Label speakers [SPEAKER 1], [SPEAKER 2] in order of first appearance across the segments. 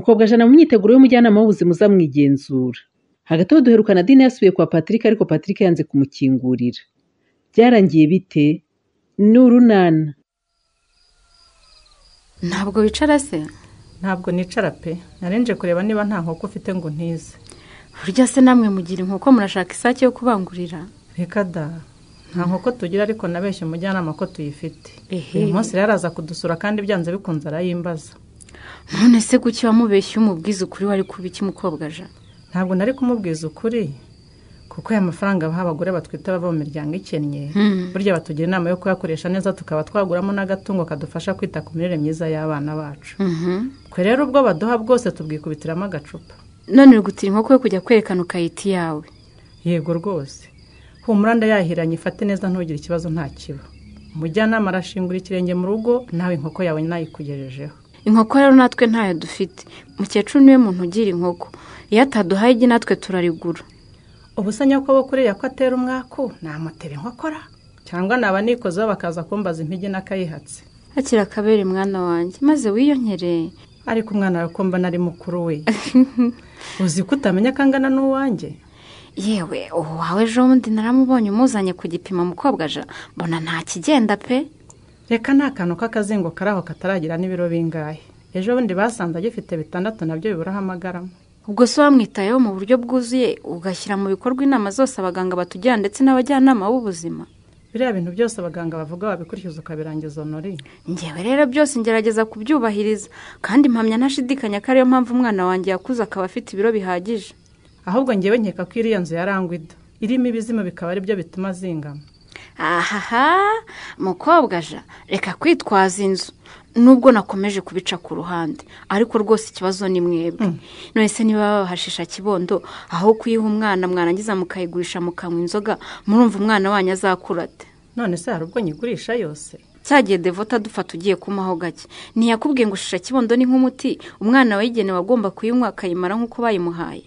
[SPEAKER 1] Mukobwa Jana mu myiteguro y'umujyanama w'ubuzima uzamwigenzura. Hagati aho duheruka Nadine yasubiye kwa Patrick, ariko Patrick yanze kumukingurira. Byarangiye bite? Ni urunana.
[SPEAKER 2] Ntabwo wicara se?
[SPEAKER 3] Ntabwo nicara pe. Narenje kureba niba nta nkoko ufite ngo ntize.
[SPEAKER 2] Burya se namwe mugira inkoko, murashaka isake yo kubangurira?
[SPEAKER 3] Reka da. Nta nkoko tugira, ariko nabeshye umujyanama ko tuyifite. Uyu munsi rero araza kudusura kandi byanze bikunze arayimbaza.
[SPEAKER 2] None se kuki wamubeshye umubwiza ukuri wari kuba iki mukobwa ja?
[SPEAKER 3] Ntabwo nari kumubwiza ukuri kuko aya mafaranga baha abagore batwite bava mu miryango ikennye, burya batugira inama yo kuyakoresha neza tukaba twaguramo n'agatungo kadufasha kwita ku mirire myiza y'abana bacu. Twe rero ubwo baduha bwose tubwikubitiramo agacupa.
[SPEAKER 2] None uri gutira inkoko yo kujya kwerekana ukayita iyawe?
[SPEAKER 3] Yego rwose. Humura ndayahiranye, ifate neza ntugire ikibazo, nta kiba. Umujyanama arashingura ikirenge mu rugo, nawe inkoko yawe nayikugejejeho.
[SPEAKER 2] Inkoko rero natwe ntayo dufite. Mukecuru niwe muntu ugira inkoko, iyo ataduhaye igi natwe turarigura.
[SPEAKER 3] Ubu se nyoko kuriya ko atera umwaku namutera inkokora, cyangwa naba nikozeho bakaza kumbaza impigi n'akayihatse.
[SPEAKER 2] Akira akabere mwana wanjye, maze wiyonkereye.
[SPEAKER 3] Ariko umwana wawe ko mbona ari mukuru we, uzi ko utamenya ko angana n'uwanjye?
[SPEAKER 2] Yewe uwo wawe ejo bundi naramubonye umuzanye ku gipimo mukobwa ja, mbona nta kigenda pe.
[SPEAKER 3] Reka nta kantu k'akazingo kari aho kataragira n'ibiro bingahe. Ejo bundi basanze agifite 6 nabyo biburaho amagarama.
[SPEAKER 2] Ubwo se wamwitayeho mu buryo bwuzuye, ugashyira mu bikorwa inama zose abaganga batugira ndetse n'abajyanama b'ubuzima?
[SPEAKER 3] Biriya bintu byose abaganga bavuga wabikurikiza ukabirangiza honori.
[SPEAKER 2] Njyewe rero byose ngerageza kubyubahiriza, kandi mpamya ntashidikanya ko ariyo mpamvu umwana wanjye yakuze akaba afite ibiro bihagije.
[SPEAKER 3] Ahubwo njyewe nkeka ko iriya nzu yarangwida irimo ibizima bikaba ari byo bituma azingama.
[SPEAKER 2] Ahaha mukobwa ja, reka kwitwaza inzu nubwo nakomeje kubica ku ruhande, ariko rwose ikibazo ni mwebwe. None se niba babahashisha kibondo aho kuyiha umwana mwarangiza mukayigurisha mukanywa inzoga, murumva umwana wanyu azakura ate?
[SPEAKER 3] None se hari ubwo nyigurisha yose?
[SPEAKER 2] Cyagiye Devota dufata ugiye kumaho gake, ntiyakubwiye ngo shisha kibondo ni nk'umuti, umwana wayigenewe agomba kuyinywa akayimara nk'uko bayimuhaye?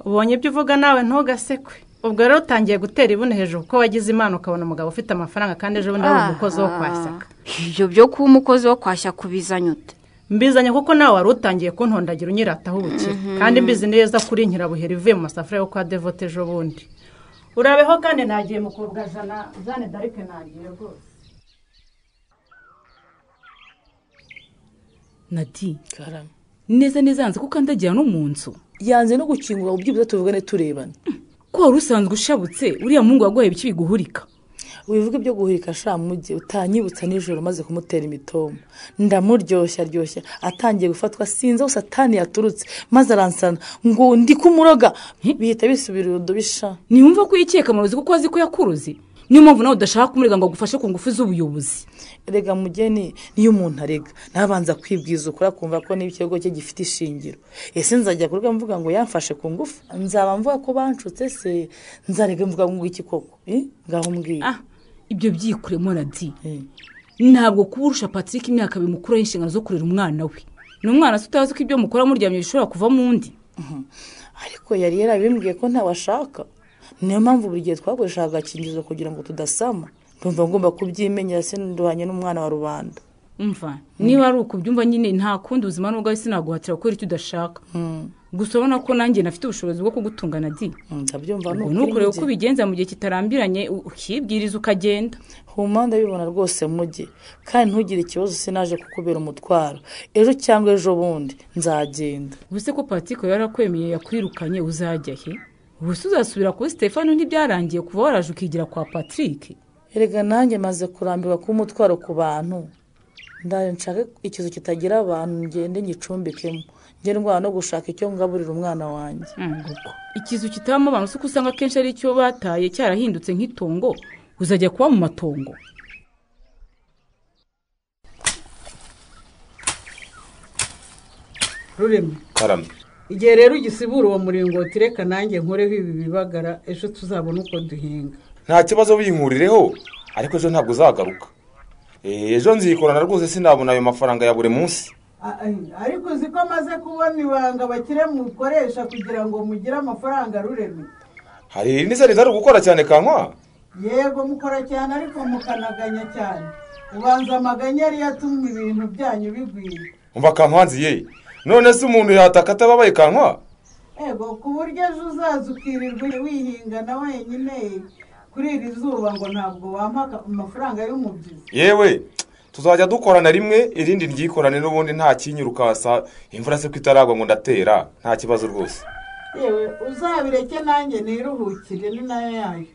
[SPEAKER 3] Ubonye ibyo uvuga nawe ntugasekwe. Ubwo rero utangiye gutera ibune hejuru kuko wagize Imana ukabona umugabo ufite amafaranga, kandi ejo bundi ari umukozi wo kwashyaka.
[SPEAKER 2] Ibyo byo kuba umukozi wo kwashya kubizanye ute?
[SPEAKER 3] Mbizanye kuko nawe wari utangiye kuntondagira unyirataho ubukire, kandi mbizi neza kuri nkirabuheri ivuye mu masafuriya yo kwa Devote ejo bundi. Urabeho kandi nagiye mukobwa Jana, Jeanne d'Arc nagiye rwose.
[SPEAKER 4] Nadi, neza neza yanze kuko andagira no mu nzu.
[SPEAKER 5] Yanze no gukingura ubyibuze tuvugane turebana.
[SPEAKER 4] Ko wari usanzwe ushabutse, uriya muhungu waguhaye ibiki biguhurika?
[SPEAKER 5] Wivuga ibyo guhurika sha mujye, utanyibutsa nijoro maze kumutera imitoma. Ndamuryoshya ryoshya, atangiye gufatwa sinzi aho satani yaturutse, maze aransana ngo ndi kumuroga, bihita bisubira urudobisha.
[SPEAKER 4] Niyumva ko yikeka amarozi kuko azi ko yakuroze. Niyo mpamvu nawe udashaka kumurega ngo agufashe ku ngufu z'ubuyobozi.
[SPEAKER 5] Erega mugeni, niyo umuntu arega nabanza kwibwiza ukora kumva ko n'ikirego cye gifite ishingiro. Ese nzajya kuruga mvuga ngo yamfashe ku ngufu? Nzaba mvuga ko banshutse se? Nzarega mvuga ngo iki koko? Ngaho mbwiye.
[SPEAKER 4] Ibyo byikuremo Nadi. Ntabwo kuburusha Patrick imyaka bimukuraho inshingano zo kurera umwana we. Ni umwana se utazi ko ibyo mukora muryamye bishobora kuva mu ndi?
[SPEAKER 5] Ariko yari yarabimbwiye ko ntawashaka. Niyo mpamvu buri gihe twakoreshaga agakingirizo kugira ngo tudasama. Ndumva ngomba kubyimenyera se nduhanye n'umwana wa rubanda.
[SPEAKER 4] Umva, niba ari ukubyumva nyine nta kundi ubuzima nubwo ari sinaguhatira gukora icyo udashaka. Gusa ubona ko nanjye nafite ubushobozi bwo kugutunga Nadi.
[SPEAKER 5] Ndabyumva
[SPEAKER 4] nuko uko ubigenza mu gihe kitarambiranye ukibwiriza ukagenda.
[SPEAKER 5] Huma ndabibona rwose mujye, kandi ntugire ikibazo sinaje kukubera umutwaro. Ejo cyangwa ejo bundi nzagenda.
[SPEAKER 4] Ubuse ko Patrick yarakwemeye yakwirukanye uzajya he? Ubuse uzasubira kuri Stefano ntibyarangiye kuva waraje ukigira kwa Patrick?
[SPEAKER 5] Erega nanjye maze kurambirwa kuba umutwaro ku bantu. Ndaje nshaka ikizu kitagira abantu ngende ngicumbikemo, nge ndwana no gushaka icyo ngaburira umwana wanjye.
[SPEAKER 4] Ikizu kitabamo abantu se usanga kenshi ari cyo bataye cyarahindutse nk'itongo, uzajya kuba mu matongo.
[SPEAKER 6] Rurema.
[SPEAKER 7] Karame.
[SPEAKER 6] Igihe rero ugisibura uwo muringoti reka nanjye nkoreho ibi bibagara, ejo tuzabona uko duhinga.
[SPEAKER 7] Nta kibazo binkurireho, ariko ejo ntabwo uzagaruka. Ejo nzikorana rwose sinabona ayo mafaranga ya buri munsi.
[SPEAKER 6] Ariko uzi ko amaze kubona ibanga bakire mukoresha kugira ngo mugire amafaranga Rurema.
[SPEAKER 7] Hari irindi se ritari gukora cyane kankwa?
[SPEAKER 6] Yego mukora cyane ariko mukanaganya cyane. Ubanza amaganya yari yatumye ibintu byanyu bigwira.
[SPEAKER 7] Umva kankwanzi ye, None se umuntu yataka atababaye kankwa?
[SPEAKER 6] Ego, ku buryo ejo uzaza ukirirwa wihingana wenyine kuri iri zuba ngo ntabwo wampa amafaranga y'umubyizi.
[SPEAKER 7] Yewe, tuzajya dukorana rimwe irindi ryikorane n'ubundi nta kinyirukasa, imvura se kwitaragwa ngo ndatera, nta kibazo rwose.
[SPEAKER 6] Yewe, uzabireke nanjye niruhukire ni nayo yayo.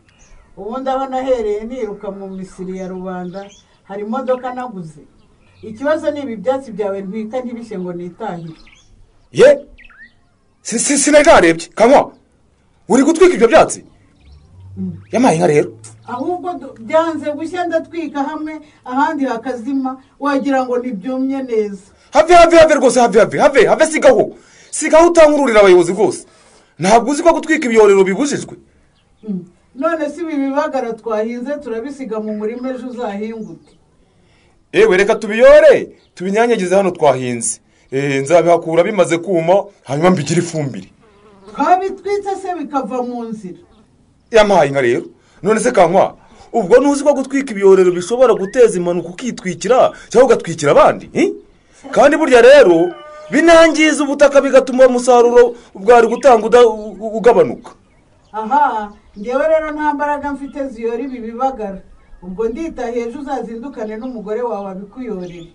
[SPEAKER 6] Ubundi aho nahereye niruka mu misiri ya rubanda hari imodoka naguze. Ikibazo ni ibi byatsi byawe ntwika ntibishye ngo nitahire.
[SPEAKER 7] Ye? Sinari narebye kankwa, uri gutwika ibyo byatsi? Yamaye inka rero.
[SPEAKER 6] Ahubwo byanze gushya ndatwika hamwe ahandi hakazima, wagira ngo ntibyumye neza.
[SPEAKER 7] Have have have rwose, have have have have, sigaho sigaho utankururira abayobozi rwose. Ntabwo uzi ko gutwika ibyorero bibujijwe?
[SPEAKER 6] None si ibi bibagara twahinze turabisiga mu murima ejo uzahingute.
[SPEAKER 7] Ewe reka tubiyore tubinyanyagize hano twahinze. Nzabihakura bimaze kuma hanyuma mbigire ifumbire.
[SPEAKER 6] Twabitwitse se bikava mu nzira.
[SPEAKER 7] Yamaye inka rero. None se kankwa, ubwo ntuzi ko gutwika ibyorero bishobora guteza impanuka ukitwikira cyangwa ugatwikira abandi? Kandi burya rero binangiza ubutaka bigatuma umusaruro bwari gutanga ugabanuka.
[SPEAKER 6] Aha, ngewe rero nta mbaraga mfite ziyora ibi bibagara. Ubwo nditahiye ejo uzazindukane n'umugore wawe abikuyorere.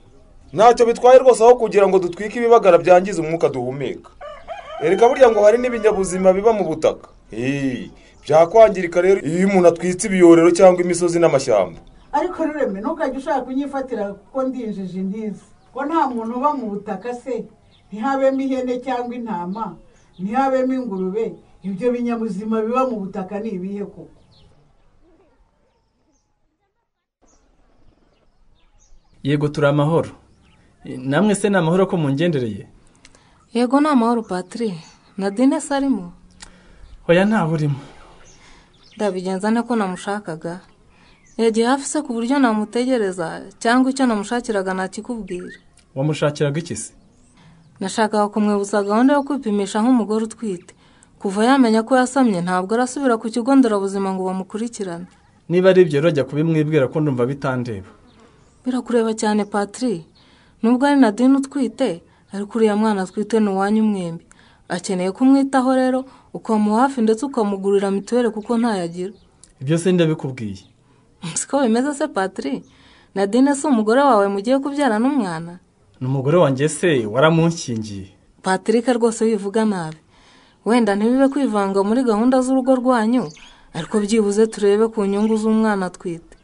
[SPEAKER 7] Ntacyo bitwaye rwose aho kugira ngo dutwike ibibagara byangiza umwuka duhumeka. Erega burya ngo hari n'ibinyabuzima biba mu butaka. Byakwangirika rero iyo umuntu atwitse ibiyorero cyangwa imisozi n'amashyamba.
[SPEAKER 6] Ariko Rureme, ntukajya ushaka kunyifatira kuko ndinjije intizi. Ko nta muntu uba mu butaka se, ntihabemo ihene cyangwa intama, ntihabemo ingurube, ibyo binyabuzima biba mu butaka ni ibihe koko?
[SPEAKER 8] Yego turi amahoro. Namwe se ni amahoro ko mungendereye?
[SPEAKER 9] Yego ni amahoro Patri. Nadine se arimo?
[SPEAKER 8] Oya ntawe urimo.
[SPEAKER 9] Ndabigenza nte ko namushakaga? Yagiye hafi se ku buryo namutegereza cyangwa icyo namushakiraga nakikubwira.
[SPEAKER 8] Wamushakiraga iki se?
[SPEAKER 9] Nashakaga kumwibutsa gahunda yo kwipimisha nk'umugore utwite. Kuva yamenya ko yasamye ntabwo arasubira ku kigo nderabuzima ngo bamukurikirane.
[SPEAKER 8] Niba ari ibyo rero jya kubimwibwira ko ndumva bitandeba.
[SPEAKER 9] Birakureba cyane Patri. Nubwo ari Nadine utwite, ariko uriya mwana atwite ni uwanyu mwembi. Akeneye kumwitaho rero ukamuha hafi ndetse ukamugurira mituweli kuko ntayagira.
[SPEAKER 8] Ibyo se ndabikubwiye.
[SPEAKER 9] Siko bimeze se Patri? Nadine si umugore wawe mugiye kubyara n'umwana?
[SPEAKER 8] Ni umugore wanjye se waramunkingiye.
[SPEAKER 9] Patrick rwose wivuga nabi. Wenda ntibibe kwivanga muri gahunda z'urugo rwanyu, ariko byibuze turebe ku nyungu z'umwana atwite.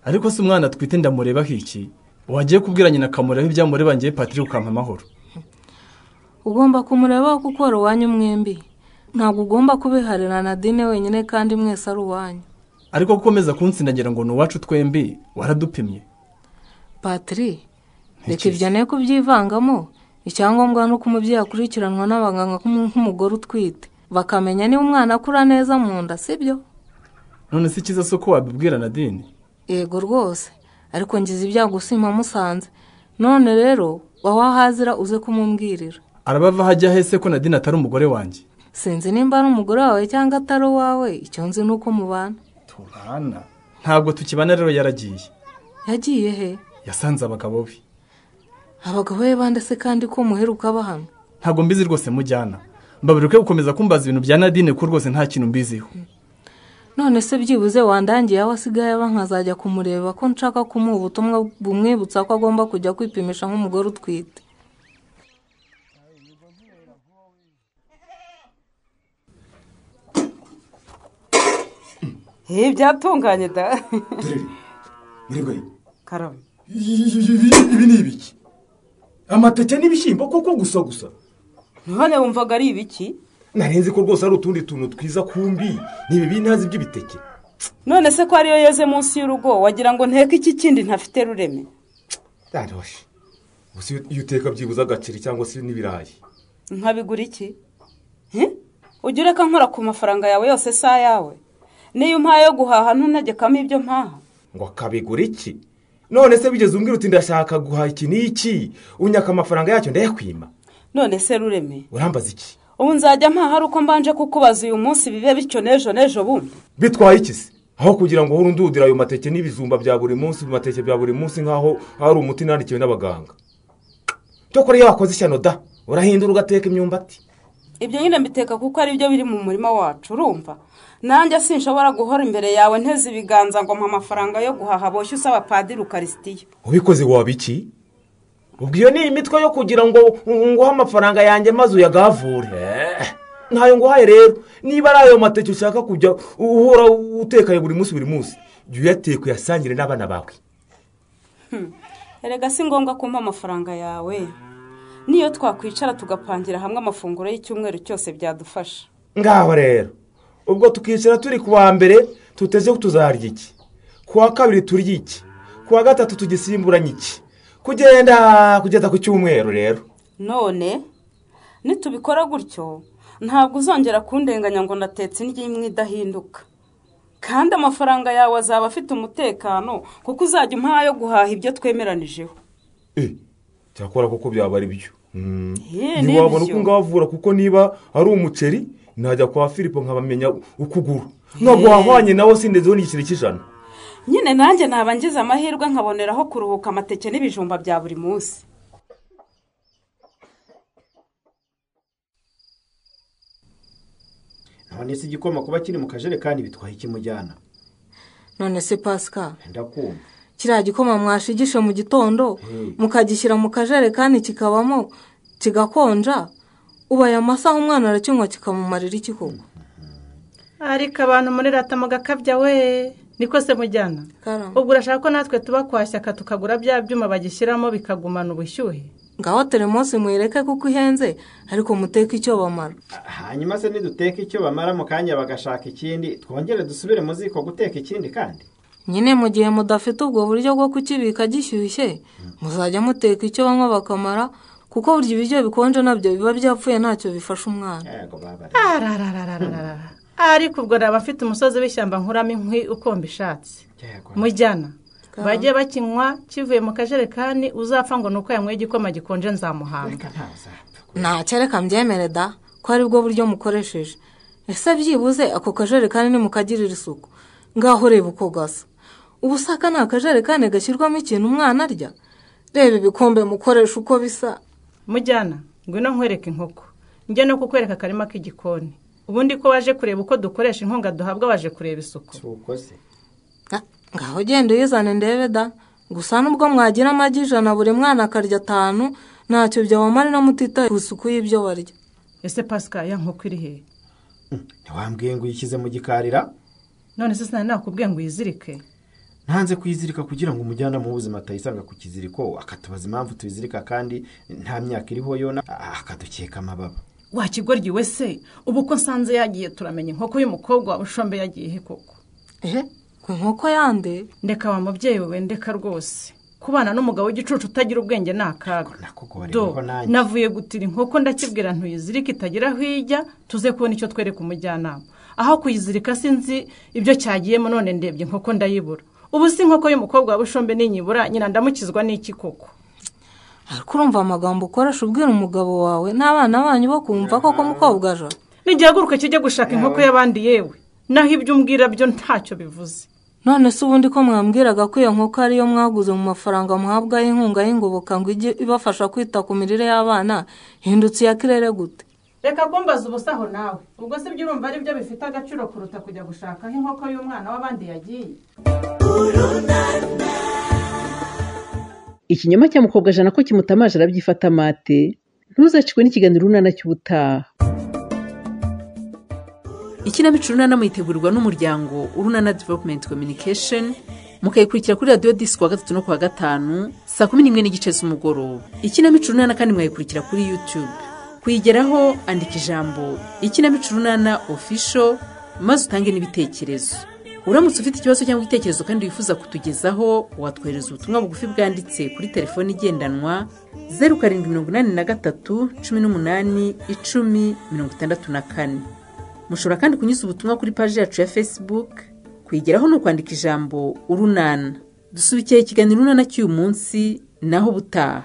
[SPEAKER 8] Ariko se umwana atwite ndamurebaho iki? Wagiye kubwira nyina akamureba ibyamureba ngiye Patrick ukampa amahoro.
[SPEAKER 9] Ugomba kumurebaho kuko ari uwanyu mwembi. Ntabwo ugomba kubiharira Nadine wenyine kandi mwese ari uwanyu.
[SPEAKER 8] Ariko gukomeza kunsindagira ngo ni uwacu twembi waradupimye.
[SPEAKER 9] Patri, reka ibyo ne kubyivangamo. Icyangombwa ni uko umubyeyi akurikiranwa n'abaganga nk'umugore utwite, bakamenya niba umwana akura neza mu nda, sibyo?
[SPEAKER 8] None se ikiza si uko wabibwira Nadine?
[SPEAKER 9] Yego rwose, ariko ngize ibyago simpamusanze. None rero wawahazira uze kumumbwirira.
[SPEAKER 8] Arabava hajya hese ko Nadine atari umugore wanjye?
[SPEAKER 9] Sinzi nimba ari umugore wawe cyangwa atari uwawe, icyo nzi ni uko mubana.
[SPEAKER 8] Tubana? Ntabwo tukibana rero yaragiye.
[SPEAKER 9] Yagiye he?
[SPEAKER 8] Yasanze abagabo be.
[SPEAKER 9] Abagabo be bande se kandi ko muheruka bahano?
[SPEAKER 8] Ntabwo mbizi rwose mujyana. Mbaburuke gukomeza kumbaza ibintu bya Nadine ko rwose nta kintu mbiziho.
[SPEAKER 9] None se byibuze wandangiye aho asigaye aba nkazajya kumureba ko nshaka kumuha ubutumwa bumwibutsa ko agomba kujya kwipimisha nk'umugore utwite.
[SPEAKER 10] Byatunganye da.
[SPEAKER 7] Dore
[SPEAKER 10] Karame.
[SPEAKER 7] Ibi ni ibiki? Amateke n'ibishyimbo koko gusa gusa.
[SPEAKER 10] None wumvaga ari ibiki?
[SPEAKER 7] Narenze ko rwose ari utundi tuntu twiza kumbi, ni ibi bintazi by'ibiteke.
[SPEAKER 10] None se ko ariyo yeze munsi y'urugo wagira ngo nteke iki kindi ntafite Rureme?
[SPEAKER 7] Daroshe. Gusa iyo uteka byibuza agaceri cyangwa se n'ibirayi.
[SPEAKER 10] Nkabigura iki? Ujya ureka nkora ku mafaranga yawe yose sa yawe. Niyo umpaye yo guhaha ntuntegekamo ibyo mpaha.
[SPEAKER 7] Ngo akabigura iki? None se bigeze umbwira uti ndashaka guhaha iki n'iki, unyaka amafaranga yacyo ndayakwima.
[SPEAKER 10] None se Rureme,
[SPEAKER 7] urambaza iki?
[SPEAKER 10] Ubu nzajya mpaha ari uko mbanje kukubaza uyu munsi bibe bityo n'ejo n'ejo bundi.
[SPEAKER 7] Bitwaye iki se? Aho kugira ngo uhore undudira ayo mateke n'ibijumba bya buri munsi, mateke bya buri munsi nkaho ari umuti nandikiwe n'abaganga. Cyokora iyo wakoze ishyano da, Urahindura ugateka imyumbati.
[SPEAKER 10] Ibyo nyine mbiteka kuko ari byo biri mu murima wacu, urumva? Nanjye sinshobora guhora imbere yawe nteze ibiganza ngo mpa amafaranga yo guhaha boshye usaba padiri ukarisitiya.
[SPEAKER 7] Ubikoze waba iki? Ubwo iyo ni imitwe yo kugira ngo nguhe amafaranga yanjye maze uyagavure. Ntayo nguhaye rero, niba ari ayo mateke ushaka kujya uhora utekaye buri munsi buri munsi, jya uyateka uyasangire n'abana bawe.
[SPEAKER 10] Erega si ngombwa kumpa amafaranga yawe. Niyo twakwicara tugapangira hamwe amafunguro y'icyumweru cyose byadufasha.
[SPEAKER 7] Ngaho rero, ubwo tukicara turi kuwa mbere tuteze tuzarya iki, kuwa kabiri turya iki, kuwa gatatu tugisimburanye iki, kugenda kugeza ku cyumweru rero.
[SPEAKER 10] None nitubikora gutyo ntabwo uzongera kundenganya ngo natetse indyo imwe idahinduka. Kandi amafaranga yawe azaba afite umutekano kuko uzajya umpaha yo guhaha ibyo twemeranijeho.
[SPEAKER 7] Cyakora koko byaba ari byo. Ntiwabona uko ngavura kuko niba ari umuceri najya kwa Filipo nkabamenya ukuguru. Ntabwo wahwanye nawe sindezeho n'igiceri cy'ijana.
[SPEAKER 10] Nyine nanjye naba ngize amahirwe nkaboneraho kuruhuka amateke n'ibijumba bya buri munsi.
[SPEAKER 11] None se igikoma kuba kiri mu kajerekani bitwaye ikimujyana?
[SPEAKER 9] None se Pascal,
[SPEAKER 11] ndakumva.
[SPEAKER 9] Kiriya gikoma mwashigishe mu gitondo mukagishyira mu kajerekani kikabamo kigakonja, ubaye amasaha umwana arakinywa kikamumarira iki koko?
[SPEAKER 3] Ariko abantu muri rata mugakabya we, niko se mujyana? Ubwo urashaka ko natwe tuba kwa Shyaka tukagura bya byuma bagishyiramo bikagumana ubushyuhe?
[SPEAKER 9] Ngaho teremosi muyireke kuko ihenze, ariko muteke icyo bamara.
[SPEAKER 11] Hanyuma se niduteka icyo bamara mu kanya bagashaka ikindi, twongere dusubire mu ziko guteka ikindi kandi?
[SPEAKER 9] Nyine mu gihe mudafite ubwo buryo bwo kukibika gishyushye, muzajya muteka icyo banywa bakamara, kuko burya ibiryo bikonje nabyo biba byapfuye ntacyo bifasha umwana.
[SPEAKER 3] Ariko ubwo naba mfite umusozi w'ishyamba nkuramo inkwi uko mbishatse. Mujyana bajye bakinywa kivuye mu kajerekani, uzapfa ngo nuko yanyweye igikoma gikonje nzamuhanga.
[SPEAKER 9] Ntacyo reka mbyemere da, ko ari bwo buryo mukoresheje. Ese byibuze ako kajerekani nimukagirira isuku? Ngaho reba uko gasa. Ubusaka ni akajerekani gashyirwamo ikintu umwana arya. Reba ibikombe mukoresha uko bisa.
[SPEAKER 3] Mujyana, ngwino nkwereke inkoko. Njye no kukwereka akarima k'igikoni. Ubundi ko waje kureba uko dukoresha inkunga duhabwa, waje kureba isuku.
[SPEAKER 9] Ngaho genda uyizane ndebe da. Gusa nubwo mwagira amagi 100 buri mwana akarya 5, ntacyo byabamarira mutitaye ku isuku y'ibyo barya.
[SPEAKER 3] Ese Pascal, ya nkoko iri he?
[SPEAKER 11] Ntiwambwiye ngo uyishyize mu gikarira?
[SPEAKER 3] None se sinari nakubwiye ngo uyizirike?
[SPEAKER 11] Ntanze kuyizirika kugira ngo umujyanama w'ubuzima atayisanga ku kiziriko akatubaza impamvu tuyizirika kandi nta myaka iriho yona, akadukeka amababa.
[SPEAKER 3] Wakigoryi we se, ubu ko nsanze yagiye turamenya inkoko y'umukobwa wa Bushombe yagiye he koko?
[SPEAKER 9] Ku nkoko yande?
[SPEAKER 3] Ndeka wa mubyeyi we, ndeka rwose. Kubana n'umugabo w'igicucu utagira ubwenge ni akaga. Navuye gutira inkoko ndakibwira ntuyizirike itagira aho ijya, tuze kubona icyo twereka umujyanama. Aho kuyizirika sinzi ibyo cyagiyemo, none ndebye inkoko ndayibura. Ubu si inkoko y'umukobwa wa Bushombe ninyibura, nyina ndamukizwa n'iki koko?
[SPEAKER 9] Ariko urumva amagambo ukoresha ubwira umugabo wawe n'abana banyu bo kumva koko mukobwa aje?
[SPEAKER 3] Nigihaguruka kijya gushaka inkoko y'abandi yewe, naho ibyo umbwira byo ntacyo bivuze.
[SPEAKER 9] None se ubundi ko mwambwiraga ko iyo nkoko ariyo mwaguze mu mafaranga muhabwa y'inkunga y'ingoboka ngo ijye ibafasha kwita ku mirire y'abana, hindutse iya kirere gute?
[SPEAKER 3] Reka kumbaza ubusaho nawe. Ubwo se ibyo urumva ari byo bifite agaciro kuruta kujya gushaka inkoko y'umwana w'abandi yagiye?
[SPEAKER 1] Ikinyoma cya mukobwa jana ko kimutamaje arabyifata mate. Ntuzacikwe n'ikiganiro Urunana cy'ubutaha. Ikinamico Urunana muyitegurirwa n'umuryango Urunana Development Communication, mukayikurikira kuri radiyo Disi kuwa gatatu no kuwa gatanu saa 11:30 z'umugoroba. Ikinamico Urunana kandi mwayikurikira kuri YouTube. Kuyigeraho andika ijambo Ikinamico Urunana Official maze utange n'ibitekerezo. Uramutse ufite ikibazo cyangwa igitekerezo kandi wifuza kutugezaho, watwohereza ubutumwa bugufi bwanditse kuri telefoni igendanwa 0783 18 10 64. Mushobora kandi kunyuza ubutumwa kuri paji yacu ya Facebook. Kuyigeraho ni ukwandika ijambo Urunana. Dusubikiye ikiganiro Urunana cy'uyu munsi, naho ubutaha.